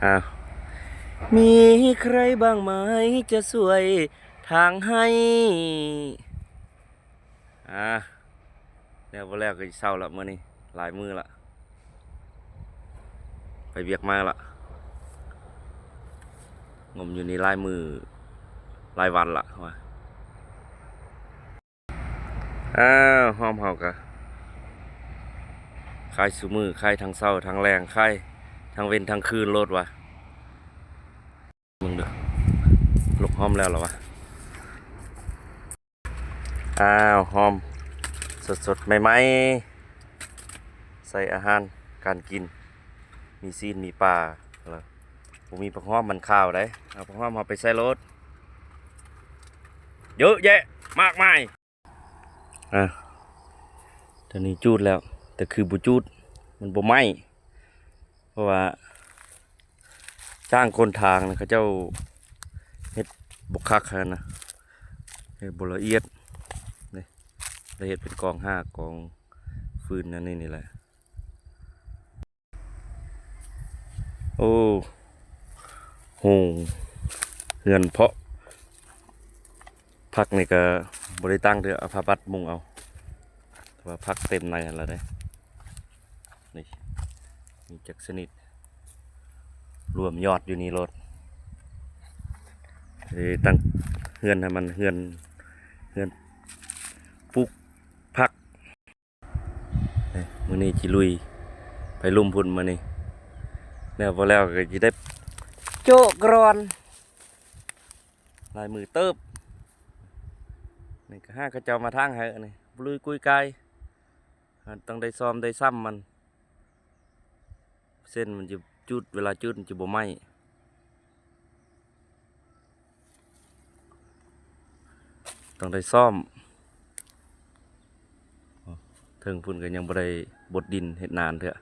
ອ້າວ ມີໃຄບ້າງໄໝຈະຊ່ວຍທາງໃຫ້? ອາ ແລ້ວບໍ່ແລ້ວກໍຊິເຊົາລະ ມື້ນີ້ຫຼາຍມື້ລະ ໄປວຽກມາລະ ງົມຢູ່ນີ້ຫຼາຍມື້ຫຼາຍວັນລະວ່າ. ອ້າວ ຫອມເຮົາກະຂາຍຊຸມື້ ຂາຍທັງເຊົ້າທັງແລງ ຂາຍທັງເວັນທັງຄືນໂລດວ່າ. ເບິ່ງເດີ ລູກຫອມແລ້ວລະວ່າ. ອ້າວ ຫອມສົດໆ ໃໝ່ໆ ໃສ່ອາຫານການກິນ ມີຊີ້ນມີປາລະ ບໍ່ມີຜັກຫອມມັນຄາວໃດ. ເອົາຜັກຫອມເຮົາໄປໃສ່ໂລດ ເຍອະແຍະມາກມາຍ. ອາ ຕອນນີ້ຈູດແລ້ວ ແຕ່ຄືບໍ່ຈູດ ມັນບໍ່ໄໝ້ ເພາະວ່າຈ້າງຄົນຖາງນະ ເຂົາເຈົ້າເຮັດບໍ່ຄັກຫັ້ນນະ ເຮັດບໍ່ລະອຽດ ນີ້ ລະເຮັດເປັນກອງຮາກກອງຟືນອັນນີ້ນີ້ແຫຼະ. ໂອ້ ໂຮງເຮືອນເພາະຜັກນີ້ກະບໍ່ໄດ້ຕັ້ງເທື່ອ ເອົາຜ້າບັດມຸງເອົາ ແຕ່ວ່າຜັກເຕັມໃນຫັ້ນລະເດ້. ນີ້ ມີຈັກຊະນິດ ລວມຍອດຢູ່ນີ້ໂລດ. ເອີ ຕັ້ງເຮືອນໃຫ້ມັນ ເຮືອນ ເຮືອນປູກຜັກ. ມື້ນີ້ຊິລຸຍໄປລຸ່ມພຸ້ນມື້ນີ້ ແລ້ວບໍ່ແລ້ວກໍຊິໄດ້ໂຈະກຣອນ ຫຼາຍມື້ເຕີບ. ນີ້ກໍຫາເຂົາເຈົ້າມາທາງໃຫ້ ອັນນີ້ບໍ່ລຸຍກຸຍກາຍ ຕ້ອງໄດ້ຊອມໄດ້ຊ້ຳມັນ ເສັ້ນມັນຈະຈູດ ເວລາຈູດມັນຈະບໍ່ໄໝ້ ຕ້ອງໄດ້ຊ້ອມ. ເທິງພຸ້ນກໍຍັງບໍ່ໄດ້ບົດດິນເຮັດນານເທື່ອ